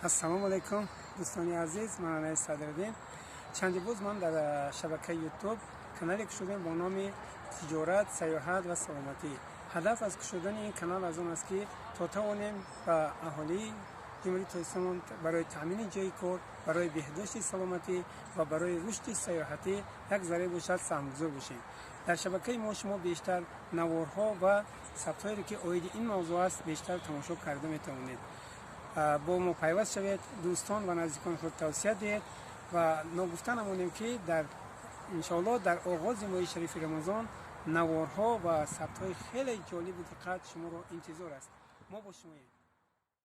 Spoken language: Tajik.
Ассалому алайкум, дӯстони азиз, ман Анаи Садриддин. Чанде боз ман дар шабакаи Ютуб канале кушодем бо номи «Тиҷорат, сайёҳат ва саломатӣ». Ҳадаф аз кушодани ин канал аз он аст, ки то тавонем ба аҳолии Ҷумҳурии Тоҷикистон барои таъмини ҷойи кор, барои беҳдошти саломатӣ ва барои рушди сайёҳатӣ як зарра бошад саҳмгузор бошем. Дар шабакаи мо шумо бештар наворҳо ва сабтҳоеро, ки оиди ин мавзӯъ аст, бештар тамошо карда метавонед. Бо мо пайваст шавед, дӯстон ва наздикони худ тавсия диҳед ва ногуфта намонем, ки дар иншоалло дар оғози моҳи шарифи Рамазон наворҳо ва сабтҳои хеле ҷолибу диққат шуморо интизор аст. Мо бо шумоем.